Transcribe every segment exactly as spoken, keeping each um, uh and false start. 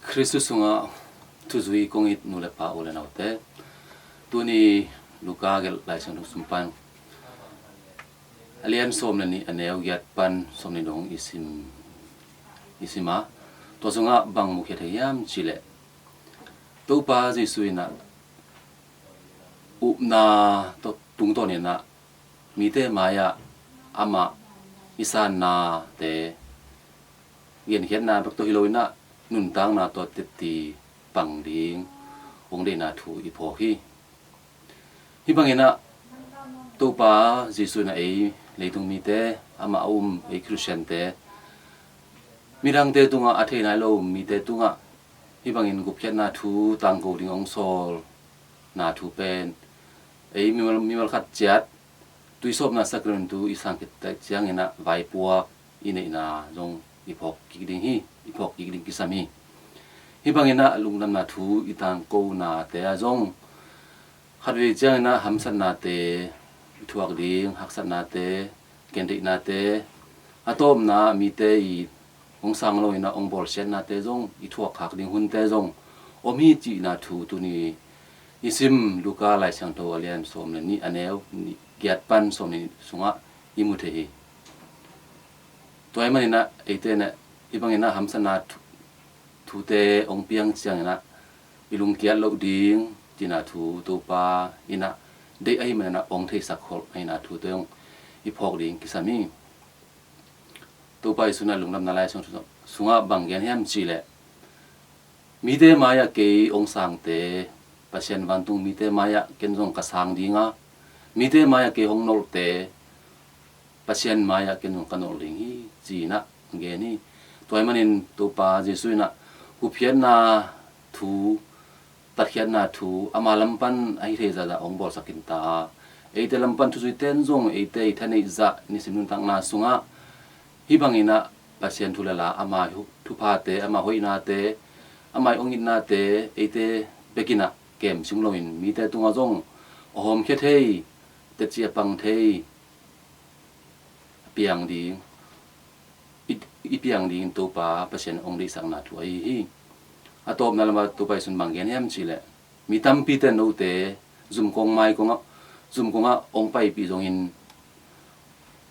Khristu sungah thuzui kong it nu le pa, u le naute, tuni Luka gelh Lai Siangtho sung pan a lian sawm le nih, a neu giat pan sawm nih dong i sim, i sim a, tua sungah bang mukhia thei hiam cih leh, Topa Jesuh in ah upna tawh tungtawn in ah mite mai-ah amah i sannate, genkhiatna bek tawh hi lo in ah nuntakna tawh tetti pang ding hong deihna thu i phawk hi. Hih bangin ah Topa Jesuh in ah ei leitung mite, amah a um ei Khristiante, midangte tungah, a thei nai lo mite tungah hih bangin gupkhiatna thu tangko ding hong sawlna thu pen ei mimal, mimal khat ciat tuisawpna sakramentu i sang khit tak ciangin ah vaipuak i neihna zong i phawk kik ding hi, i phawk kik ding kisam hi. Hih bangin ah lungdamna thu i tangkonate ah zong khatvei ciangin ah hamsatnate i thuak ding, haksatnate, gentheihnate, a tawpna mite i hong sang lo in ah hong bawlsiatnate zong i thuak khak ding hunte zong om hi cihna thu tuni i sim Luka Lai Siangtho a lian sawm le nih, a neu nih, giat pan sawm nih sungah i mu thei hi. Tua ahih manin ah eite in ah hih bangin ah hamsatna thu, thute hong piang ciangin ah i lungkiat loh ding cihna thu Topa in ah deih ahih manin ah hong theisak kholh ahihna thute hong i phawk ding kisam hi. Topa Jesuh in ah Lungdamna Lai Siangtho sungah bang gen hiam cih leh, mite mai-ah kei hong sangte, Pasian vantung mite mai-ah ken zong ka sang ding a, mite mai-ah kei hong nolhte, Pasian mai-ah ken zong ka nolh ding hi, ci-in ah gen hi. Tua ahih manin Topa Jesuh in ah gupkhiatna thu, tatkhiatna thu ama lam pan ahi thei zahzah hong bawlsak khin ta a, eite lam pan thuzuite in zong eite i thaneih zah nisim nuntakna sungah hih bangin ah Pasian thu le la, ama thuphate, ama hoihnate, ama i hong itnate eite bek in ah kem sing loin mite tungah zong a hawmkhia thei, tetci a pang thei, a piang ding, i, i piang dingin Topa Pasian hong deihsakna thu ahi hi. A tawpna lamah Topa Jesuh in bang gen hiam cih leh, mi tampite note zumkong maikongah, zumkongah hong paipih zongin,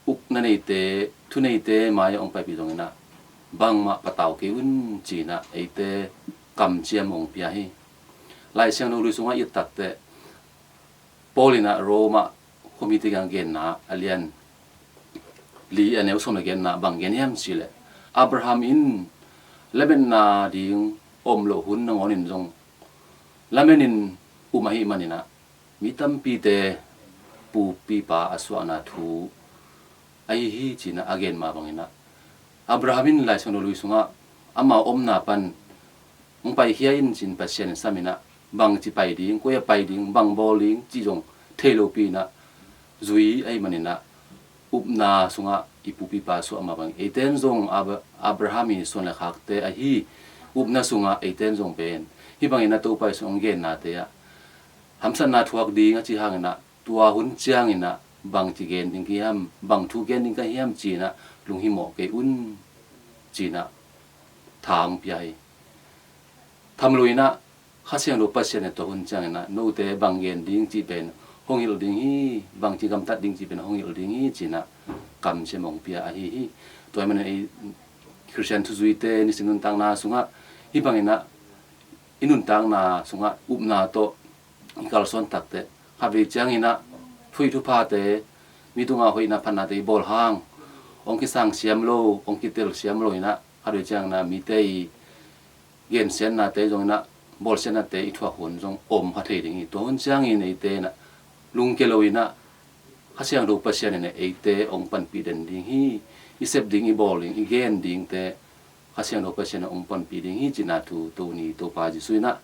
ukna neite, thuneite mai-ah hong paipih zongin ah bangmah patau kei un, ci-in ah eite kamciam hong pia hi. Lai Siangtho Lui sungah i et takteh, Paul in ah Rome ah khuamite kiang genna a lian li, a neu sawm le giatna bang gen hiam cih leh, Abraham in lametna ding om loh hun nangawnin zong lamenin um ahih manin ah mi tampite pupipa a suahna thu ahi hi, ci-in ah a gen mah bangin ah, Abraham in Lai Siangtho Lui sungah amau omna pan hong paikhia in, ci-in Pasian in sam in ah, bangci pai ding, koi-ah pai ding, bang bawl ding cih zong thei lopi in ah zui ahih manin ah, upna sungah i pupipa suah mah bangin eite in zong Ab-, Abraham i suan le khakte ahi upna sungah eite in zong pen hih bangin ah Topa Jesuh hong gennate ah hamsatna thuak ding a cih hangin ah, tua hun ciangin ah bangci gen ding ka hiam, bang thu gen ding ka hiam, ci-in ah lunghimawh kei un, ci-in ah tha hong pia hi. Tham lo in ah Kha Siangtho Pasian in tua hun ciangin ah note bang gen ding cih pen hong hilh ding hi, bangci gamtat ding cih pen hong hilh ding hi, ci-in ah kamciam hong pia ahi hi. Tua ahih manin ei Khristian thuzuite nisim nuntakna sungah hih bangin ah i nuntakna sungah upna tawh i kalsuan takteh, khatvei ciangin ah thu hoih thuphate, mi tungah hoihna phatnate i bawl hang hong kisang siam lo, hong kitel siam lo in ah, khatvei ciangin ah mite i gensiatnate zongin ah, bawlsiatnate i thuak hun zong om kha thei ding hi. Tua hun ciangin eite in ah lungkia lo in ah, Kha Siangtho Pasian in ah eite hong panpih den ding hi. I sep ding, i bawl ding, i gen dingte Kha Siangtho Pasian in ah hong panpih ding hi, cihna thu tuni Topa Jesuh in ah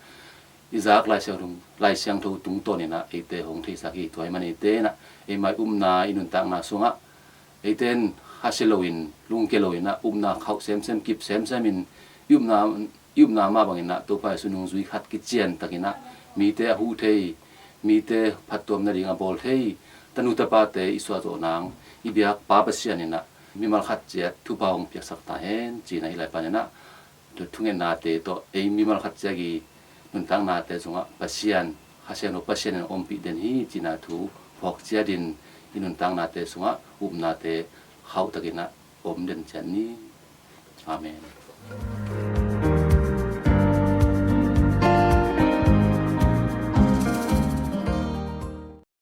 i zak Lai Siangtho, Lai Siangtho tungtawn in ah eite hong theisak hi. Tua ahih manin eite in ah eimai upna, i nuntakna sungah eite in khasia loin, lungkia loin ah, upna khauh semsem, kip semsem in, i upna, i upna mah bangin ah Topa Jesuh nungzui khat kician takin ah, mite a huh thei, mite phattuam nading a bawl thei tanu tapate i suah zawh nang i biak Pa Pasian in ah mimal khat ciat thupha hong piaksak ta hen, ci-in ah hih lai panin ah Tua thungetnate tawh ei mimal khat ciat i nuntaknate sungah Pasian, Kha Siangtho Pasian in ompih den hi cihna thu phawk ciat in i nuntaknate sungah upnate khauhtakin ah om den ciat ni. Amen.